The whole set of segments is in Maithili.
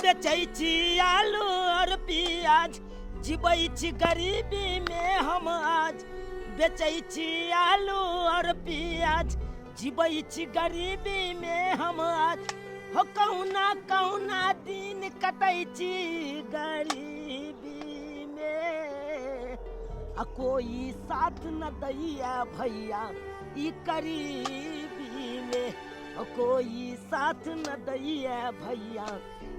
बेचै छी आलू और प्याज, जीबै छी गरीबी में हम आज। बेचै छी आलू और प्याज, जीबै छी गरीबी में हम आज। हो कहुना कहुना दिन कटै छी गरीबी में, आ कोई साथ न दैया भैया ई गरीबी में। ओ कोई साथ न दैया भैया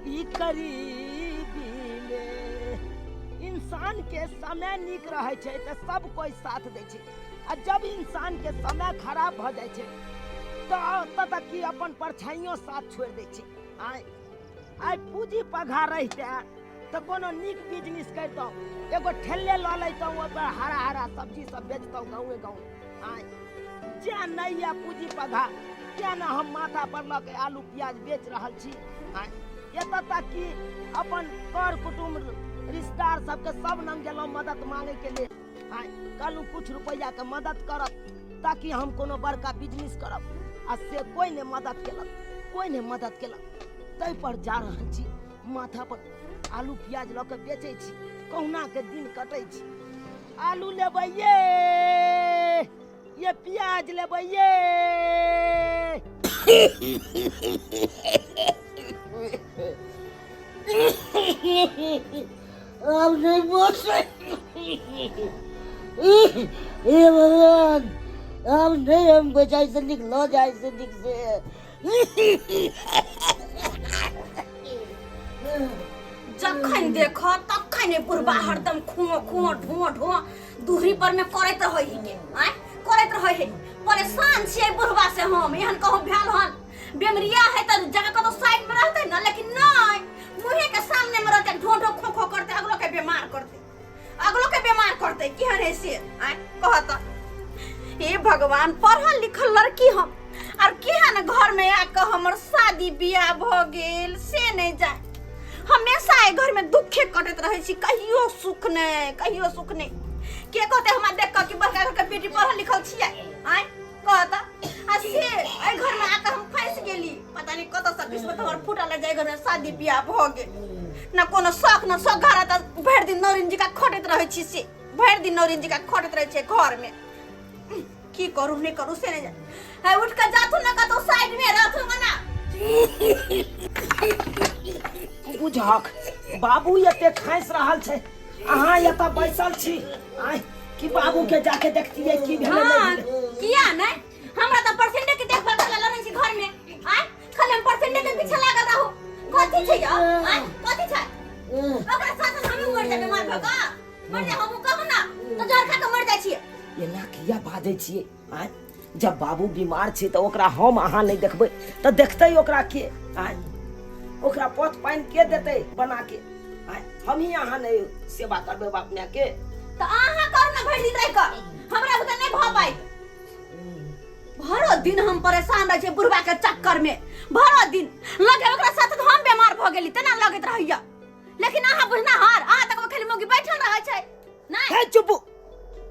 ई गरीबी में। इंसान के समय नीक रहै छै तऽ सब कोई साथ दै छै, आ जब इंसान के समय खराब भऽ जाइ छै तऽ तब तक कि अपन परछाइयो साथ छोड़ि दै छै। आइ आइ पूँजी पघा रहिते तऽ कोनो नीक बिजनेस करितहुँ, एगो ठेले लऽ लैतहुँ, ओहिपर हरा हरा सब्जी सब बेचतहुँ गाँवे गाँव। आइ जे नहि यऽ पूँजी पघा तेँ ने हम माथा पर लऽ के आलू प्याज बेच रहल छी। आइ एतऽ तक कि अपन कर कुटुम्ब रिश्तेदार सबके सब लग गेलहुँ मदद मांगैके लेल। आइ कहलहुँ किछु रुपैआके मदद करब ताकि हम कोनो बड़का बिजनेस करब, आ से कोइ नहि मदद केलक, कोइ नहि मदद केलक। ताहि पर जा रहल छी, माथा पर आलू प्याज लऽ के बेचै छी, कहुना के दिन कटै छी। आलू लेबै ये, ये प्याज लेबै ये। आब नहीं बोल, हे भगवान, आब नहीं हम बचाई से निक लऽ जाइ से निक से। जखन देख तखन ई बुढ़बा हरदम खुओ खुओ ढो ढो दूरी पर में करैत रहै है के आय करैत रहै है। परेशान छियै बुढ़बा से हम। एहन कहूँ भेल हन बेमरिया है त जगह कतौ साइड में रहते ना, लेकिन नहीं मुहे के सामने में रहते ढो ढो खो खो करते, अगलो के बीमार करते, अगलो के बीमार करते। केहन है से आय कहत। हे भगवान, पढ़ल लिखल लड़की हम और केहन घर में आके हमर शादी बियाह भ गेल से नहीं जाए। हमेशा एहि घर में दुखे कटैत रहै छी, कहियो सुख नहीं, कहियो सुख नहीं। के कहते हमरा देख के कि बड़का घर के बेटी पढ़ल लिखल छियै आय कहत। आ से एहि घर में आके हम फंस गेली, पता नहीं कतऽ से किस्मत हमर फूटल है, जाहि घर में शादी बियाह भ गेल। न कोनो शौक न शौक, घर तऽ भरि दिन नौरिन जी का खटैत रहै छी, से भरि दिन नौरिन जी का खटैत रहै छै घर में। की करू नहीं करू से नहीं जान। है उठ के जाथु ना कतौ साइड में रहथु ना। बुझक बाबू एते खाँसि रहल छै, अहाँ एतऽ बैसल छी। आँय कि बाबू के जाके देखतियै की भेलै नहि हाँ, भेलै। किया नहीं, हमरा तऽ परसेंटे के देखभाल करे ला नहीं छी घर में। आय खाली हम परसेंटे के पीछे लागल रहू। कथी छै यौ? आय कथी छै? ओकरा साथ हम मर जेबै, मर भगा मर जा, हम कहू ना तो जहर खा के मर जाइ छियै। एना किया बाजै छियै? आँय जब बाबू बीमार छै तऽ ओकरा हम अहाँ नहि देखबै तऽ देखतै ओकरा के? आँय ओकरा पथ पानि के देतै बना के? आँय हमही अहाँ नहि सेवा करबै बाप माय के? तऽ अहाँ करू ना भरि दिन रहि कऽ, हमरा बुते नहि भऽ पाइत। भरो दिन हम परेशान रहै छियै बुढ़बा के चक्कर में, भरो दिन लगे ओकरा साथ तऽ हम बीमार भऽ गेली तेना लगैत रहैया। लेकिन अहाँ बुझना हार, अहाँ तक खाली मौगी बैठल रहै छै नहि। हे चुप,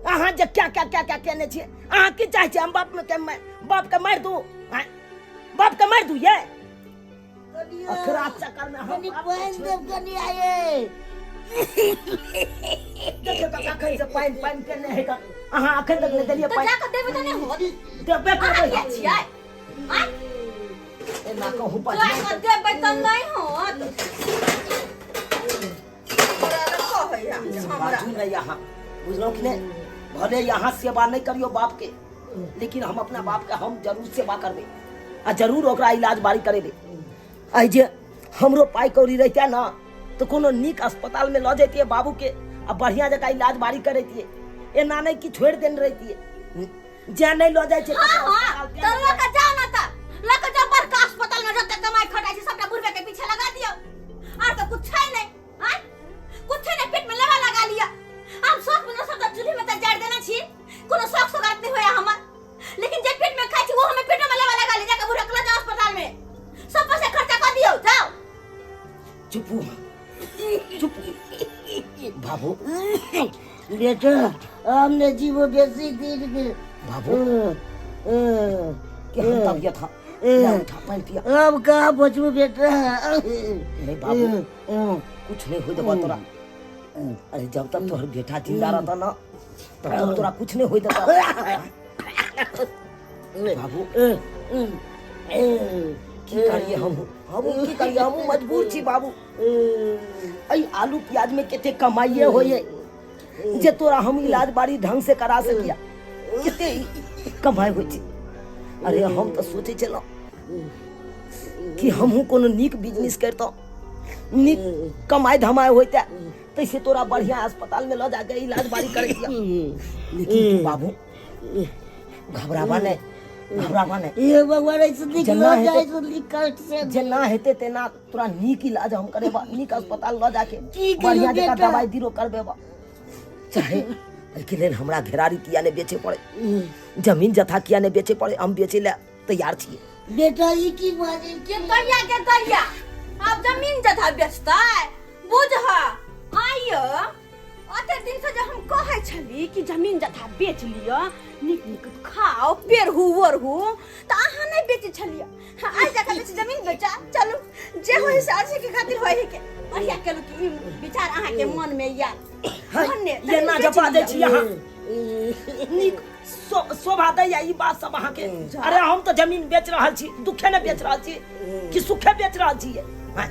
अहाँ जे क्या क्या क्या क्या केने छियै, अहाँ की चाहै छियै हम बाप में के बाप के मारि दू? आँय? बाप के मारि दू ये अकरा चक्कर में हम कनी बाप के पानि छोड़ि देब कनी आये। देखियौ काका अखन से पानि पानि केने है तऽ अहाँ अखन तक नहि देलियै तऽ पानि। जाकऽ देबै तऽ नहि होत। देबे अहाँ करबै। किया छियै? आँय? एना कहूँ जाकऽ देबै तऽ नहि होत। हमरा लग कहै है हमरा। बाजू नहि अहाँ, बुझलहुँ कि नहि? भले यहाँ सेवा नहि करियौ बाप के, लेकिन हम अपना बाप के हम जरूर सेवा करबै आ जरूर ओकरा इलाज बारी करेबै। आइ जे हमरो पाइ कौड़ी रहिते ने तऽ कोनो नीक अस्पतालमे लऽ जैतियै बाबूके आ बढ़िआँ जकाँ इलाज बारी करैतियै। एना नहि कि छोड़ि देने रहितियै, जे नहि लऽ जाइ छै हाँ, ककरो हाँ, अस्पताल, तऽ लऽ कऽ जाउ ने, तऽ लऽ कऽ जाउ बड़का अस्पताल में, जते कमाई खटाई छै सबटा बुढ़बे के पीछे लगा दियौ। आर तऽ कुछ छै नहि, आँय कुछ नहि, पेट में लेवा लगा लिया। हम शौक में सबटा चूल्ही में तऽ जारि देने छी, कोनो शौक सोगात नहि होया हमर, लेकिन जे पेट में खाइ छी वो हमें पेटो में लेवा लगा ले। जाके बुढ़ा के लऽ जाउ अस्पताल में, सब पैसा खर्चा कर दियौ, जाउ। चुप चुप बाबू। बेटा हम नहीं जीवो बेसी दिन के। बाबू केहन तबियत है? ला उठा पानि पिया। अब कहाँ बचबू बेटा? नहीं बाबू, कुछ नहीं हो देबा तोरा। अरे जब तक तोहर बेटा जिंदा रहता ना तब तक तोरा कुछ नहीं हो देबा बाबू। की करिए हम हम की करिए, हम मजबूर छी बाबू। अई आलू प्याज में कते कमाइए होइए जे तोरा हम इलाज बारी ढंग से करा सकिया, कते कमाई होइ छै। अरे हम तऽ सोचै छलहुँ कि हमहूँ कोनो नीक बिजनेस करितहुँ, नीक कमाइ धमाइ होइते तैसे तोरा बढ़िया अस्पताल में लऽ जाके इलाज बारी करैतिया। लेकिन तू बाबू घबराबा नहीं, घबराबा नहीं। हे भगवान, ऐसे निकलो जेना हेतै- जाए तो निकट से जेना हेतै तेना तोरा नीक इलाज हम करेबा, नीक अस्पताल लऽ जाके की कहियौ बढ़िया जकाँ बेटा? दवाइ बीरो करबेबा। चाहे एहिके लेल हमरा घेरारी किया नहि बेचे पड़े, जमीन जथा किया नहि बेचे पड़े, हम बेचे लए तैयार छियै। बेटा ई की बाजै के दैया के दैया आब जमीन जथा बेचतै बुझ। आइयो अते दिन से जे हम कहै छली कि जमीन जथा बेच लिअ, नीक नीक खाओ पेरहू ओढ़ू, तऽ अहाँ नहि बेचै छलियै। हाँ, आइ जाके बेच जमीन बेचा चलू, जे होइ से अच्छे के खातिर होइ के। बढ़िया केलू कि ई विचार अहाँके मन में आयल। धन्य, ये ना जमीन बेच जपा दै लिअ। छी अहाँ, नीक शोभा दैया ई बात सब अहाँके। अरे हम तऽ जमीन बेच रहल छी, दुखे ने बेच रहल छी कि सुखे बेच रहल छी? हाँ,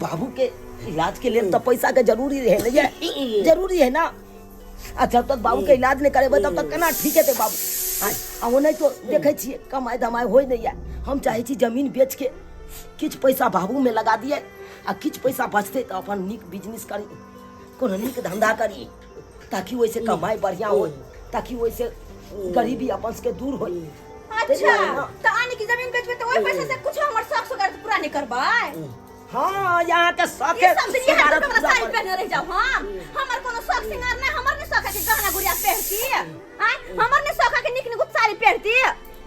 बाबू के इलाज के लेल तऽ पैसा के जरूरी रहे ने, ये जरूरी है ना। आ जब तक बाबू के इलाज नहीं करेबै तब तक केना ठीक हेतै बाबू? हाँ, आ ओनाहि तो देखै छियै कमाइ धमाइ होइ नहि यऽ। हम चाहै छी जमीन बेच के किछु पैसा बाबूमे लगा दियै आ किछु पैसा बचतै तऽ अपन नीक बिजनेस करी, कोनो नीक धंधा करी, ताकि ओहिसँ कमाइ बढ़िआँ होइ, ताकि ओहिसँ गरीबी अपन सबके दूर होइ। अच्छा तऽ आने की जमीन बेचबै तऽ ओहि पैसा से कुछ हमर शौक सोगार पूरा नहि करबै? हाँ, यहाँ के शौक ई सब दिन यहाँ सिगारत हमरा पूरा साड़ी करे। पहने रह जाओ। हम हमर कोनो शौक सिंगार नहीं, हमर नहीं शौक है कि गहना गुड़िया पहनती आय, हमर नहीं शौक है कि नीक नीक साड़ी पहनती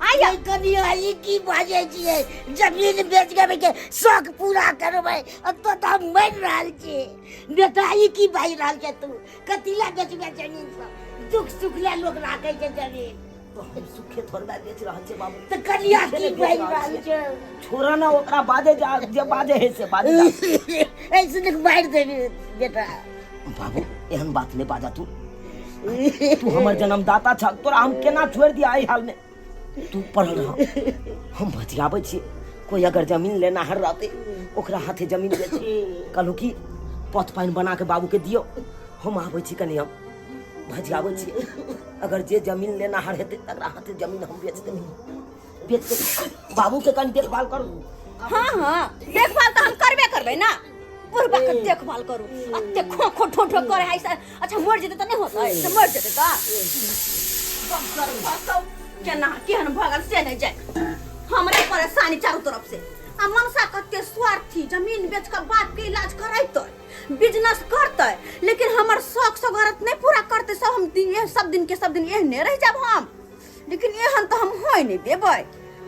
आय। ये कनिया ई की बाजै छियै? जमीन बेच के के शौक पूरा करबै आ तो तऽ हम मरि रहल छी। बेटा ई की बाजि रहल छै तू? कथी लए बेचबै जमीन सब? दुख सुख लए लोक राखै छै जमीन। तो हम सुखे थोड़बा बेच रहल छियै बाबू। तऽ कनिया सुखे की नहि बेच बाजि रहल रहल छियै। छै? छोड़ा ना ओकरा, बाजे जा, जे बाजे है से बाजे जा। ऐसे नीक मारि देबी बेटा। बाबू एहन बात नहि बाजा, तू तू हमर जन्मदाता छ, तोरा हम केना छोड़ि दिया एहि हाल में? तू पढ़ल रह, हम बतियाबै छी। कोई अगर जमीन लेनाहर रहतै ओकरा हाथे जमीन बेच कहलहुँ कि पथ पानि बना के बाबू के दियौ, हम आबै छी कनि, हम भजियाबै छी। अगर जे जमीन लेनाहर हेतै तकरा हाथे जमीन हम बेच देबै, बेच के बाबू के कनि देखभाल करू। हाँ हाँ, देखभाल तऽ हम करबे करबै ना, बुढ़बा के देखभाल करू। अते खो खो ठो ठो करे है से। अच्छा मर जेतै तऽ नहि होतै से मर जेतै तऽ बग्गर फसौ केना केहन भऽ गेल से नहि जाय। हमरे परेशानी चारू तरफ से। आ मनसा कते स्वार्थी, जमीन बेच कऽ बाप के इलाज करैतै, बिजनेस करतै, लेकिन हमर शौक सगरत नहि पूरा करतै। सब हम दिन सब दिन के सब दिन एहने रहि जाब हम, लेकिन एहन तऽ हम होइ नहि देबै।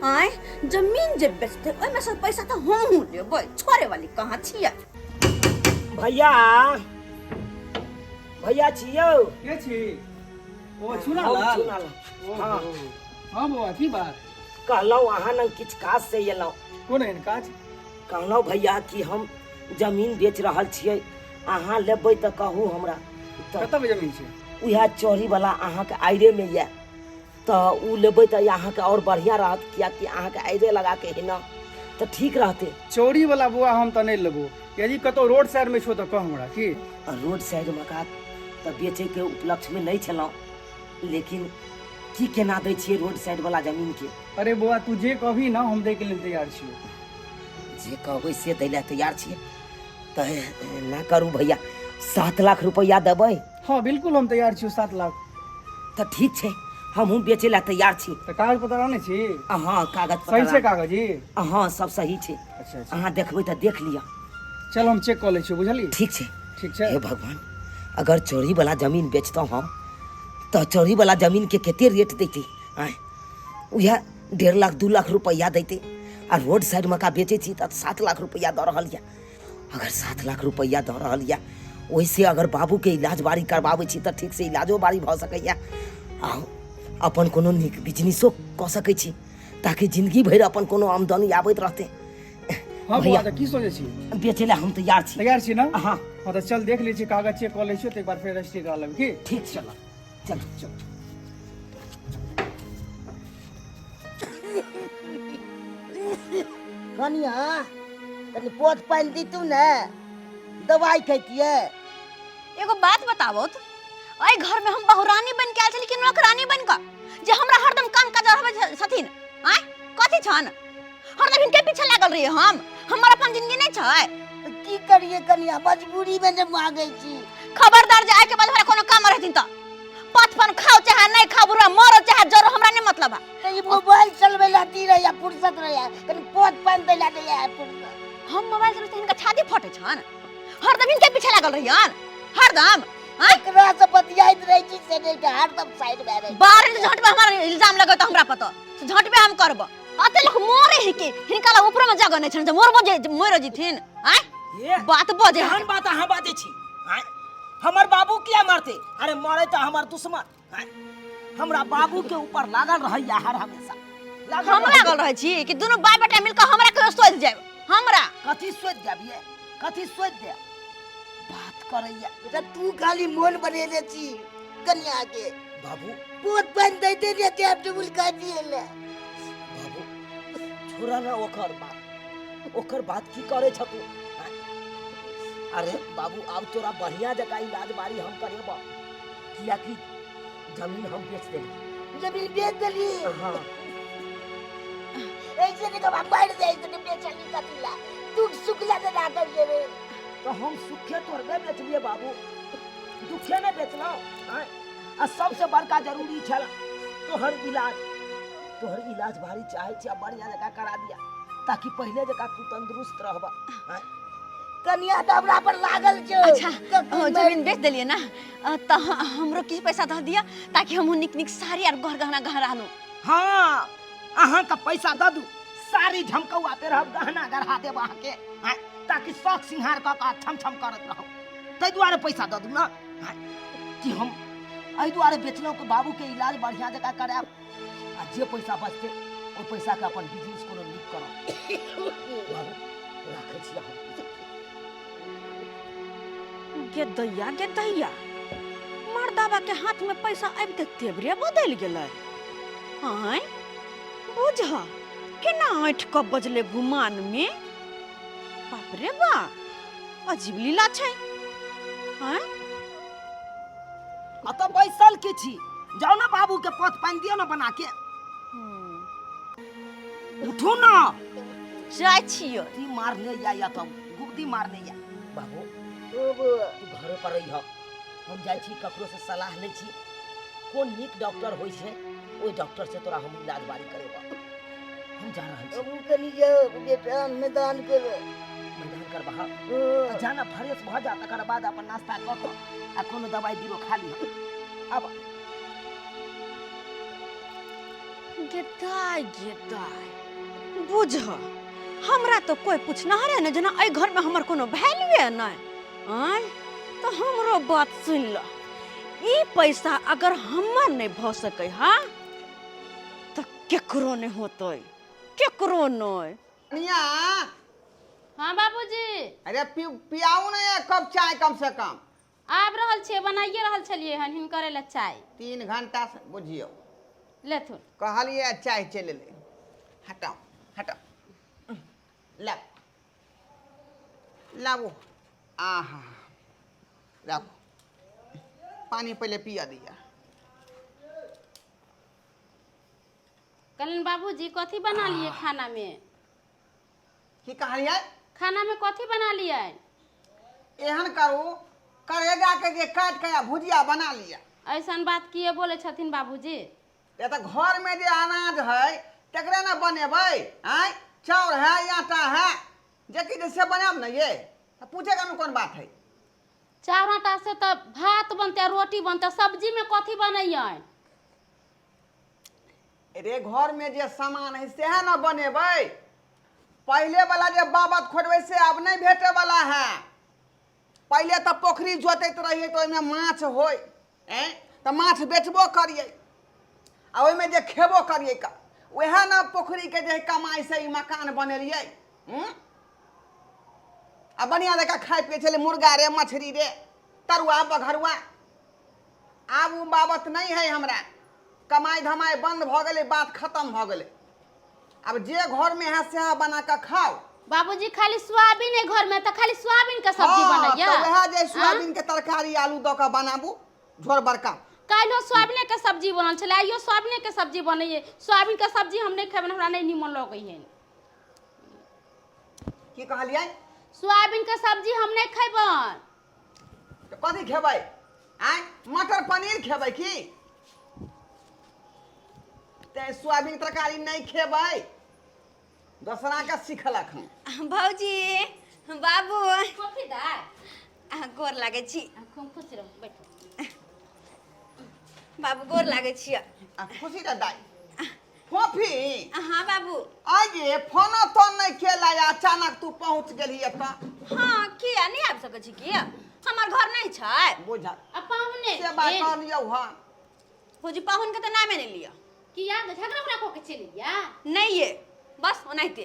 आँय, जमीन जे बेचतै ओहिमे से पैसा तऽ हमहूँ लेबै, छोड़े वाली कहाँ छियै। भैया, भैया छियौ? के छी ओ? चुना हम लाल? चुना लाल। हाँ। हाँ बौआ, की बात? कहलहुँ अहाँ लग किछु काज से एलहुँ। कोन एहन काज? कहलहुँ भैया कि हम जमीन बेच रहल छियै, अहाँ लेबै तऽ कहू हमरा। तऽ कतऽ जमीन छै? उएह चौरी वाला अहाँके आइरेमे यऽ, तऽ ओ लेबै तऽ अहाँके आओर बढ़िआँ रहत, किएकि अहाँके आइरे लगाके है ने, तऽ ठीक रहतै। चौरी वाला बौआ हम तऽ नहि लेबो, यदि कतौ रोड साइड में छौ तऽ कह हमरा की। आ रोड साइड मका तऽ बेचैके उपलक्ष्यमे नहि छलहुँ, लेकिन की केना दै छियै रोड साइड वाला जमीनके? अरे बौआ, तू जे कहबी ना हम दै के लेल तैयार छियौ। जे कहबै से दै लए तैयार छियै? तऽ ना करू भैया, 7 लाख रुपैआ देबै? हाँ बिल्कुल, हम तैयार छियौ 7 लाख। तऽ ठीक छै, हमहूँ बेचै लए तैयार छी। तऽ कागज पत्र आनै छी? हँ, कागज सही छै? पत्र कागज ई? हँ, सब सही छै। अच्छा अच्छा। अहाँ देखबै तऽ देख लिअ। चल, हम चेक कऽ लै छियौ, बुझली? ठीक छै। ठीक छै। हे भगवान, अगर चोरी वाला जमीन बेचतहुँ हम तऽ चोरी वाला जमीनके कते रेट दैतै? आँय, उएह 1.5 लाख 2 लाख रुपैआ दैतै। आ रोड साइड मका बेचै छी तऽ 7 लाख रुपैआ दऽ रहल यऽ। अगर 7 लाख रुपैआ दऽ रहल यऽ, ओहिसँ अगर बाबूके इलाज बारी करबाबै छी तऽ ठीकसँ इलाजो बारी भऽ सकैए आ अपन कोनो नीक बिजनेसो कऽ सकै छी। ताकि जिंदगी भरि अपन कोनो आमदनी आबैत रहतै। हाँ भैया। बौआ, तऽ की सोचै छी? बेचै लए हम तैयार छी। तैयार छी ना? हाँ। हाँ, तऽ चल देख लै छी, कागज चेक कऽ लै छी, तऽ एक बार फेर रजिस्ट्री करा लेबै की? ठीक, चल चल चल। कनिया, कनि पोत पानि दितू ने, दवाइ खैतियै। एगो बात बताबो तो, एहि घर में हम बहुरानी बन के आयल छली कि नौकरानी बन के जे हमरा हरदम काम काज रहबै छथिन? आँय, कथी छन हरदम हिनके पीछे लागल रहियै हम? हमर अपन जिंदगी नहि छै? तऽ की करियै कनिया, मजबूरी मे ने मांगै छी। खबरदार जे आइ के बाद हमरा कोनो काम रहथिन तऽ पथ पन खाओ चाहे नहीं खाओ, बुढ़वा मरो चाहे जरो, हमरा नहीं मतलब है। तऽ ई मोबाइल चलबै लए अथी रहैया, फुर्सत रहैया, कनि पोत पानि दै लए नहि है फुर्सत। हम मोबाइल चलबै तऽ हिनका छाती फटै छन, हरदम हिनके पीछे लागल रहियन हरदम। आँय? एकरा से बतियाइत रहै छी से नहि के हरदम साइड मे रहै। बारह झटबे हमारा इल्जाम लगत हमरा पता से झटबे हम करब। अते लोग मरे है कि हिनका ला ऊपर में जगह नहीं छन जे मरबो जे मर जिथिन। आँय? ये बात बजे केहन बात अहाँ बाजै छी? आँय? हमर बाबू किया मरते? अरे मरे तऽ हमर दुश्मन। आँय? हमरा बाबू के ऊपर लागल रहैया हर हमेशा लागल हम रहैया। लागल रहै छी कि दुनू बाप बेटा मिलकर हमरा कहियो सोच जायब? हमरा कथी सोच जाब ये? कथी सोच दे बात करैया? बेटा, तू खाली मोन बनेने छी कनिया के। बाबू, पोत पानि दैते ने टाइम टेबुल खाइ पियै लए। बाबू, छोड़ा ना ओकर बात, ओकर बात की करे छ तू? आँय? अरे बाबू, आब तोरा बढ़िया जकाँ इलाज बारी हम करेब, कियाकि जमीन हम बेच देली। जमीन बेच देली? हाँ। ऐसे नहीं कब मर जाए तो बेचली कथी ला? दुख सुख ला तो राखल जेबे। तो हम सुखे तोड़बे बेचलिए बाबू, दुखे नहीं बेचलहुँ। आँय? आ सबसे बड़का जरूरी छल तोहर इलाज। तोहर इलाज भारी चाहे छी बढ़िया जकाँ करा दिया ताकि पहले जकाँ तू तंदुरुस्त रहब। आँय? कनिया तऽ हमरा पर लागल छौ। अच्छा, कखन ओ, जमीन बेच देलियै ना, तऽ हमरो किछु पैसा दऽ दिअ ताकि हमहूँ नीक नीक साड़ी आर गहर गहना गहरा लू। हाँ, अहाँके पैसा दऽ दू, साड़ी झमकौआ पेरहब, गहना गढ़ा देब अहाँके। आँय? ताकि शौक सिंहार कऽ कऽ छम छम करैत रहब, ताहि दुआरे पैसा दऽ दू ना। आँय? कि हम एहि दुआरे बेचलहुँ कि बाबूके इलाज बढ़िआँ जकाँ करायब आ जे पैसा बचतै ओहि पैसाके अपन बिजनेस कोनो नीक करब। बाबू, राखै छी हम। गे दैया, गे दैया, मर्दाबा के हाथ में पैसा आबिते तेवरे बदलि गेलै। आँय, बुझ केना ऐठ कऽ बजले गुमान में। बाप रे बा, अजीब लीला छै। आँय? अतऽ बैसल के छी? जाउ ने, बाबू के पथ पानि दियौ ने बना के। उठू ना। जाइ छियै। गुद्दी मारने या या तब गुद्दी मारने या। बाबू, ओ बौआ। तू घरे पर रही, हम जाइ छी, ककरो से सलाह लै छी कोन नीक डॉक्टर होइ छै, ओहि डॉक्टर से तोरा हम इलाज बारी करेब। हम जा रहल छी। हमहूँ कनि जाउ बेटा, मैदान करब। मैदान करबह? तऽ जाना, फ्रेश भऽ जा, तकर बाद अपन नाश्ता कऽ कऽ आ कोनो दवाइ बीरो खा लिह। आब गे दाय, गे दाय, बुझ हमरा तऽ कोइ पूछनहारे नहि, जेना एहि घरमे हमर कोनो वैल्यूए नहि। आँय, तऽ हमरो बात सुनि ल, ई पैसा अगर हमर नहि भऽ सकै हा तऽ केकरो नहि होतै, केकरो नहि। कनिया। हाँ बाबूजी। अरे पियाऊ ने एक कप चाय कम से कम। आबि रहल छियै, बनाइए रहल छलियै हन हिनकरे लए चाय। 3 घंटा से बुझियौ। लेथुन। कहलियै चाय चलि एलै। हटाउ हटाउ, लाबू लाबू। आहा, राखू, पानी पहिले पिया दिया। कहलनि बाबूजी, कथी बना लिए खाना में? की कहलियै? खाना में कथी बना लिए? एहन करू, करेजा के जे काटि के आ भुजिया बना लिअ। ऐसन बात किए बोले छथिन बाबूजी? ए तऽ घर में जे अनाज है तकरे ने बनेबै। आँय, चाउर है, आटा है, जे कि जे से बनायब ने। ये तऽ पूछेके में कोन बात है? चाउर आटा से तऽ भात बनतै, रोटी बनतै, सब्जी में कथी बनैयै? अरे घर में जे सामान है सएह ने बनेबै। पहिले वाला जे बाबत खोजबै से आब नहि भेटे वाला है। पहिले तऽ पोखरि जोतैत रहियै तऽ ओहिमे माछ होय, ऐं तऽ माछ बेचबो करियै आ ओहिमे जे खेबो करियै का वएह ने पोखरिके जे कमाइसँ ई मकान बनेलियै। हूँ, आ बढ़िआँ जकाँ खाइ पियै छलै, मुर्गा रे, मछरी रे, तरुआ बघरुआ। आब ओ बाबत नहि है हमरा। कमाइ धमाइ बन्द भऽ गेलै, बात खतम भऽ गेलै। आब जे घरमे है सएह बना कऽ खाउ। बाबूजी, खाली सोयाबीन है घर में तऽ खाली सोयाबीन के सब्जी बनैया? तऽ वएह जे सोयाबीन के तरकारी आलू दऽ कऽ बनाबू, झोर बड़का। काल्हिो सोयाबीने के सब्जी बनल छलै, आइयो सोयाबीने के सब्जी बनैये। सोयाबीन के सब्जी हम नहि खेबनि, हमरा नहि नीमन लगै है। की कहलियै? सोयाबीन के सब्जी हम नहि खेबनि। तऽ कथी खेबै? आँय, मटर पनीर खेबै की? ते सोयाबीन तरकारी नहि खेबै, दोसरा के सिखलक हँ। भौजी, बाबू। कॉफी दाय। अहाँ गोर लागै छी। खूब खुश रहू, बैठू। बाबू, गोर लागै छी। आ खुशी रह दाइ। फोफी। हाँ बाबू। आइये फोनो तोन नहि केला, अचानक तू पहुँच गेलही एतऽ। हाँ, किया नहि आबि सकै छी? किया, हमर घर नहि छै? बुझल। आ पाहुने से बात कहलियौ हँ। भौजी, पाहुनके तऽ नामे नहि लिअ। किया, झगड़ा उगड़ा कऽ के चलि या? नहि ये, बस ओनाहिते।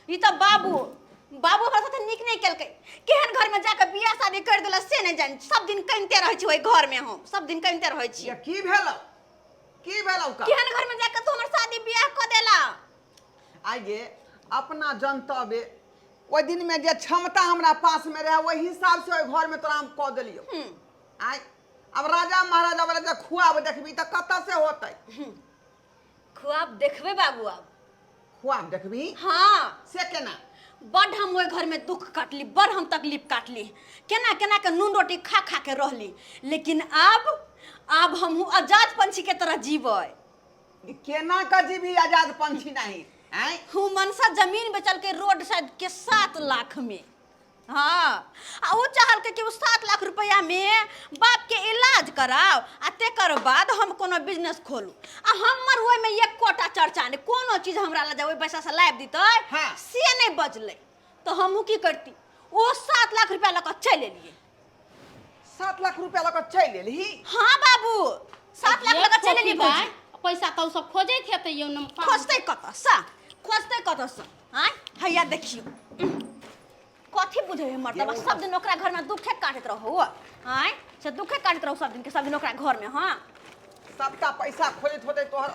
ई तऽ बाबू, बाबू हमरा साथे नीक नहि केलकै। केहन घरमे जाकऽ बियाह शादी करि देलक से नहि जानि। सब दिन कनिते रहै छी ओहि घरमे, हम सब दिन कनिते रहै छी। ये की भेलौ, की भेलौ का? केहन घरमे जाकऽ तू हमर शादी बियाह कऽ देला? आइये अपना जनतबे, ओहि दिनमे जे क्षमता हमरा पासमे रहै, ओहि हिसाबसँ ओहि घरमे तोरा हम कऽ देलियौ। आइ आब राजा महाराजा वाला जे खुआब देखबी तऽ कतऽ से होतै? खुआब देखबै बाबू आब। खुआब देखबी? हाँ। से केना? बड्ड हम ओहि घरमे दुख काटली, बड़ हम तकलीफ काटली, केना केना के नून रोटी खा खा के रहली, लेकिन आब हमहूँ आजाद पंछी के तरह जीबै। केना के जीबी आजाद पंछी नहीं? आँय? हूँ, मनसा जमीन बेचलकै रोड साइड के 7 लाख में। हाँ, आ ओ चाहलकै कि ओ 7 लाख रुपैआ में बाप के इलाज कराओ आ तेकर बाद हम कोनो बिजनेस खोलू। आ हमर ओहिमे एकोटा चर्चा नहि, कोनो चीज हमरा लए जे ओहि पैसासँ लाबि दितै से नहि बजलै। तऽ हमहूँ की करती, ओ 7 लाख रुपैआ लऽ कऽ चलि एलियै। 7 लाख रुपया लऽ कऽ चलि एलही? हाँ बाबू, 7 लाख लऽ कऽ चलि एलियै भौजी। पैसा तऽ ओ सब खोजैत हेतै यौ न। खोजतै कतऽसँ, खोजतै कतऽसँ? आँय, हैया देखियौ, कथी बुझै है मर्दबा, सब दिन ओकरा घरमे दुखे काटैत रहू। आँय, से दुखे काटैत रहू सब दिन के सब दिन ओकरा घरमे। हाँ। सबटा पैसा खोजैत होतै तोहर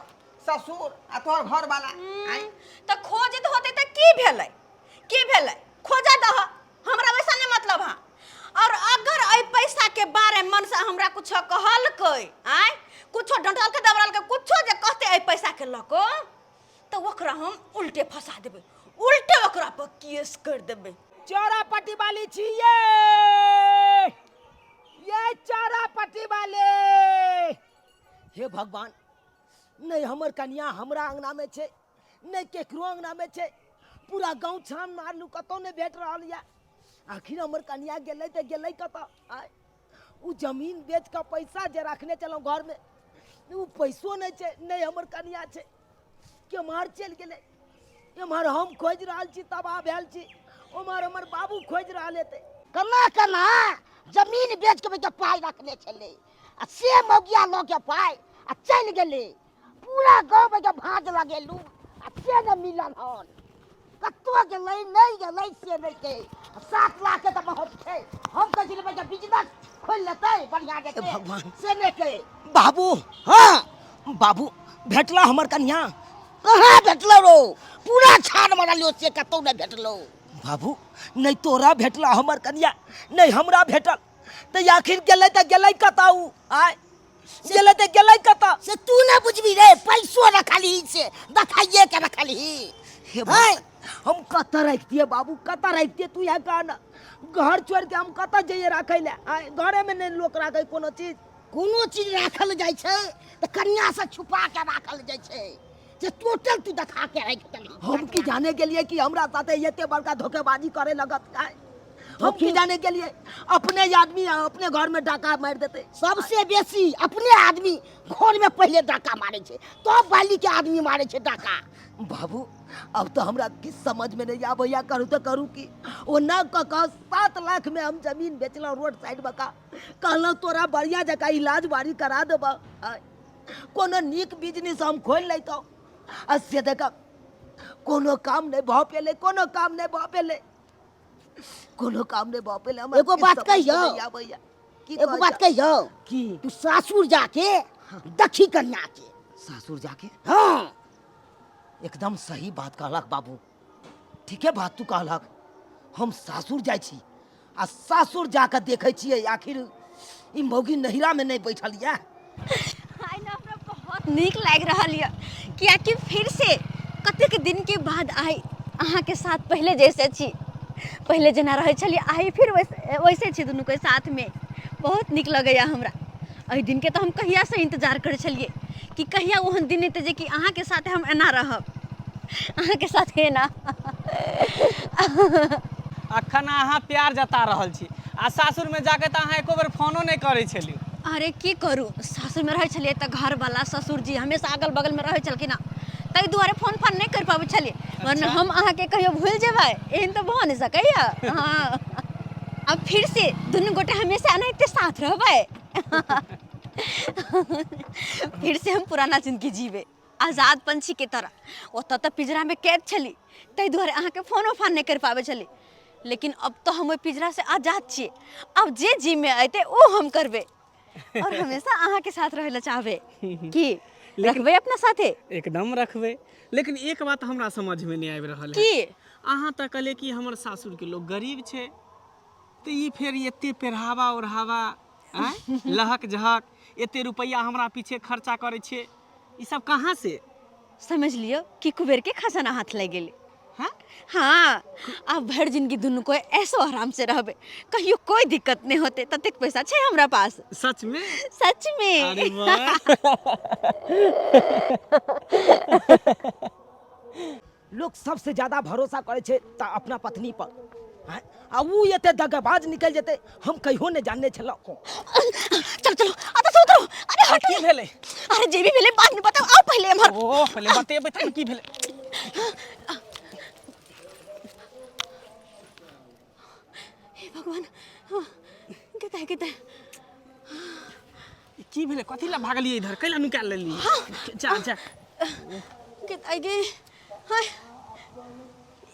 ससुर आ तोहर घरवाला। आँय? तऽ खोजैत होतै तऽ की भेलै, की भेलै? खोजा दह, हमरा वैसा नहि मतलब है। और अगर एहि पैसा के बारे मन से हमरा कुछो कहलकै, आँय, कुछो डंटलकै दबरलकै, कुछो जे कहतै एहि पैसा के लऽ कऽ, तऽ ओकरा हम उल्टे फंसा देबै, उल्टे ओकरा पर केस कर देबै। चौरा पट्टी वाली छियै ये, चौरा पट्टी वाले। हे भगवान, नहि हमर कनिया हमरा अंगना में छै, नहि केकरो अंगना में छै। पूरा गाँव छान मारलू, कतौ नहि भेट रहल यऽ। आखिर हमर कनिया गेलै तऽ गेलै कतऽ? आय, ओ जमीन बेच कऽ पैसा जे रखने छलहुँ घरमे, ओ पैसो नहि छै, नहि हमर कनिया छै। केम्हर चलि गेलै? एम्हर हम खोजि रहल छी, तबाह भेल छी, ओम्हर हमर बाबू खोजि रहल हेतै। केना केना जमीन बेच के बेच पाइ रखने छलै आ से मौगिया लऽ के पाइ आ चलि गेलै। पूरा गाँव के भाँज लगेलू आ से नहि मिलल हन। कतौ गेलै, नहि गेलै से नहि छै। 7 लाख के तऽ बहुत छै। हम कहै छलियै बेटा बिजनेस खोलि लेतै बढ़िआँ जेतै। भगवान। से नहि छै। बाबू। हाँ। बाबू, भेटला हमर कनिया? कहाँ भेटलो रो? पूरा छान मारलियो, से कतौ नहि भेटलो। बाबू, नहि तोरा भेटला हमर कनिया, नहि हमरा भेटल, तऽ आखिर गेलै तऽ गेलै कतऽ उ? आय, गेलै तऽ गेलै कतऽ? से तू नहि बुझबी रे। पैसो रखलही से देखाइए के रखलही। हे भगवान, हम कतऽ रखतियै बाबू, कतऽ रखतियै? तू इएह कह ने, घर छोड़ि के हम कतऽ जइयै राखै लए? आय, घरेमे नहि लोक राखै कोनो चीज। कोनो चीज राखल जाइ छै तऽ कन्या से छुपा के राखल जाइ छै, जे टोटल तू देखा के राखि देलही। हम की जाने गेलियै कि हमरा साथे एते बड़का धोखेबाजी करे लगत। आय, हम की जाने गेलियै, अपने आदमी आ अपने घर में डाका मारि देतै। सबसे बेसी अपने आदमी घर में पहिले डाका मारे छै, तब बाली के आदमी मारे छै डाका। बाबू, अब तो हमरा किछु समझ में नहीं आबैया, करू तऽ करू की? ओ न कऽ कऽ 7 लाख में हम जमीन बेचलहुँ रोड साइड में का, कहलहुँ तोरा बढ़िया जकाँ इलाज बारी करा देबह, आय, कोनो नीक बिजनेस हम खोलि लैतहुँ। आ से देख कोनो काम नहि भऽ पेलै, कोनो काम नहि भऽ पेलै, कोनो काम नहि भऽ पेलै हमरा। एगो किछु बात समझ कहियौ? नहि आबैया। की एगो कहै बात छह? कहियौ? की? तू सासुर जाके देखी कन्या के। सासुर जाके? हाँ। एकदम सही बात कहलक बाबू, ठीके बात तू कहलक। हम सासुर जाइ छी आ सासुर जाके देखै छियै आखिर ई मौगी नैहरामे नहि बैठल यऽ। आइ ने हमरा बहुत नीक लागि रहल यऽ, कियाकि फिर से कतेक दिनके बाद आइ अहाँके साथ पहिले जैसे छी, पहिले जेना रहै छलियै आइ फिर वैसे वैसे छी दुनू कोइ साथमे। बहुत नीक लगैए हमरा। एहि दिनके तऽ हम कहियासँ इन्तजार करै छलियै कि कहिया ओहन दिन एतै जे कि अहाँके साथे हम एना रहब, अहाँके साथे एना। अखन अहाँ प्यार जता रहल छी आ सासुरमे जाके तऽ अहाँ एको बेर फोनो नहि करै छली। अरे की करू, सासुरमे रहै छलियै तऽ घरवला ससुरजी हमेशा अगल बगलमे रहै छलखिन हँ, ताहि दुआरे फोन फान नहि करि पाबै छलियै, वरना हम अहाँके कहियो भूलि जेबै एहन तऽ भऽ नहि सकैए। हँ, अब फिर से दुनू गोटे हमेशा एनाहिते साथ रहबै, फिर से हम पुराना जिंदगी जीबै आजाद पंछी के तरह। ओतऽ तऽ पिंजरामे कैद छली, ताहि दुआरे अहाँके फोनो फान नहि करि पाबै छली, लेकिन अब तऽ हम ओहि पिंजरासँ आजाद छियै। अब जे जिम्मे अयतै ओ हम करबै और हमेशा अहाँके साथ रहै लए चाहबै। की रखबै अपना साथे? एकदम रखबै, लेकिन एक बात हमरा समझमे नहि आबि रहल है। की? अहाँ तऽ कहलियै कि हमर सासुरके लोक गरीब छै, तऽ ई फेर एते पेढ़ावा ओढ़ावा आँय, लहक झहक, एते रुपैआ हमरा पीछे खर्चा करै छियै, ई सब कहाँ से? समझ लियौ कि कुबेर के खजाना हाथ लागि गेलै। हाँ? हाँ, आब भरि जिंदगी दुनू कोई ऐसो आराम से रहबै, कहियो कोई दिक्कत नहीं होते, ततेक पैसा छै हमरा पास। सच में? सच में। अरे वाह। लोक सबसे ज्यादा भरोसा करै छै तऽ अपना पत्नी पर, आँय? आ उ एते दगाबाज निकलि जेतै हम कहियो नहि जानने छलहुँ। चलो चलो, आ तऽ उतरो। अरे हट। की भेलै? अरे जे भी भेलै बाद में बताओ, आओ पहिले एम्हर। ओ पहिले बतेबै तब की भेलै। हे भगवान, हाँ, कतऽ है, कतऽ है? की भेलै? कथी लए भागलियै इधर? कैला नुका लेलियै? जा जा। कतऽ गे? हाय,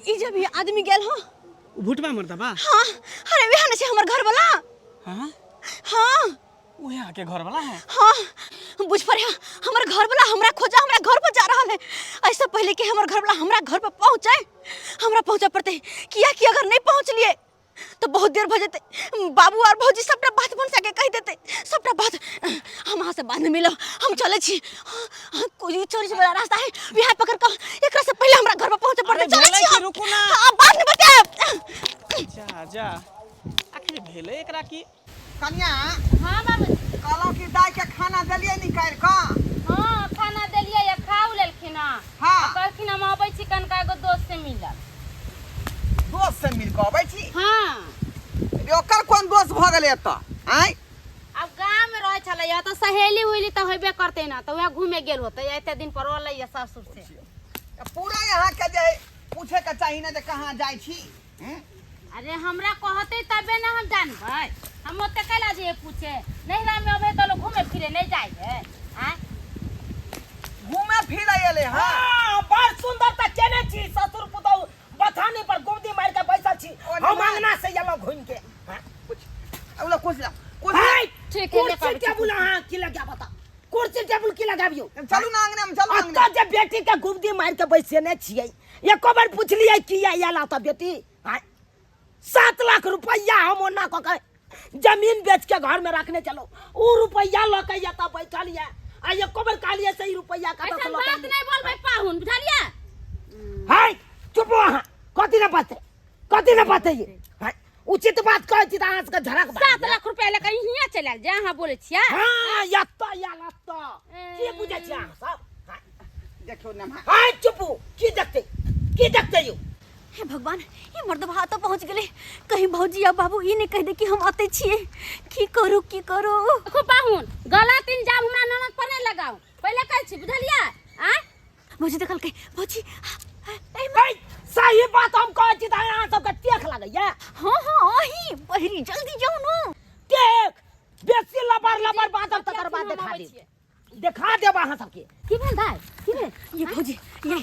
ई जब ये आदमी गेल हो। उ भुटबा मर्दबा? हाँ, अरे वएह ने छै हमर घर वाला। हाँ? हाँ। उहे आके घर वाला है? हाँ, बुझ पड़े हमर घर वाला हमरा खोजा हमरा घर पर जा रहल है। ऐसे पहले कि हमर घर वाला हमरा घर पर पहुंचे, हमरा पहुंचे पड़ते, किया कि अगर नहीं पहुंचलिए तो बहुत देर भ जेते, बाबू और भौजी सबटा बात भनसा के कहि देते, सबटा बात। हम अहाँ से बाद में मिलब, हम चले छी। हाँ, कोई चोरी वाला रास्ता है, बिहार पकड़ के एकरा से पहले हमरा घर पर पहुंचे पड़ते। अरे चले भेलै छी की? हम। रुकू ना। हाँ, बाद में बतायब। जा जा, आखिर भेलै एकरा की? कनिया। हाँ बाबू। कहलहुँ कि दाइ के खाना देलियै निकालि कऽ? हाँ, खाना देलियै या खाउ लेलखिन हँ। हाँ। कहलखिन हम अबै छी कनका एगो दोस्त से मिलल। दोस्त से मिल कऽ अबै छी? हाँ। रे, ओकर कोन दोस्त भऽ गेलै एतऽ? आँय? अब गाँव में रहै छलै तऽ सहेली उहेली तऽ होबे करतै ना, तऽ वएह घूमे गेल होतै, एते दिन पर अलै या सासुर से। पूरा यहाँ के जे पूछे के चाही ने जे कहाँ जाइ छी। हम्म? अरे हमरा कहते तबे ना हम जानबै, हम ओते कैला जे पूछे? नैहरा में अबे तऽ लोग घूमे फिरे नहीं जाइ है। आँय? घूमे फिरे एलै हँ। हाँ, बड़ सुंदर तऽ केने छी ससुर पुतहु बथानी पर गुमदी मारि के बैसल छी, ओ हम नहि। अंगना से एलहुँ घूमि के। हाँ? कुछ अब कुछ ला कुछ हाय, ठीक है, कुर्सी लेकर आबै छी। टेबुल अहाँ की लगा बता, कुर्सी टेबुल की लगाबियौ? चलू ना अंगने में, चलू अंगने। अतऽ जे बेटी के गुमदी मारि के बैसेने छियै, एको बेर पुछलियै किया आयल तऽ बेटी? आँय? 7 लाख रुपैआ हम ओना कऽ के जमीन बेच के घर में रखने चलो, उ रुपैआ लऽ के एतऽ बैठल यऽ आ एको बेर कहलियै से ई रुपैआ कतऽ से ऐसन लऽ के बात एलियै? नहीं बोलबै पाहुन, बुझलियै? हाय, चुप हो अहाँ, कथी ने बात कथी ने बात ये? हाय, उचित बात कहै छी तऽ अहाँ सबके झड़क बात 7 लाख रुपया लऽ के हियाँ चलि आयल जे अहाँ बोलै छियै। हाँ, एतऽ आयल एतऽ की बुझै छियै अहाँ सब? हाय। देखियौ नमहा। हाय, चुपू, की देखतै की देखतै यौ? हे भगवान, ई मर्दबा तऽ पहुँच गेलै, कहीं भौजी आ बाबू ई नहि कहि दे कि हम अतै छियै। की करू की करू? देखो पाहुन, गलत इल्जाम हमरा ननद पर नहीं लगाओ, पहिले कहै छी, बुझलियै? आँय? भौजी देखलकै, भौजी। ए, सही बात हम कहै छी तऽ अहाँ सबके टेक लगैया। हाँ हाँ, अही बहरी जल्दी जाउ न। टेक बेसी लबर लबर बात हम तकर बाद देखा देब। देखा देब अहाँ सबके। की भेल दाइ, की भेल? ये भौजी, ये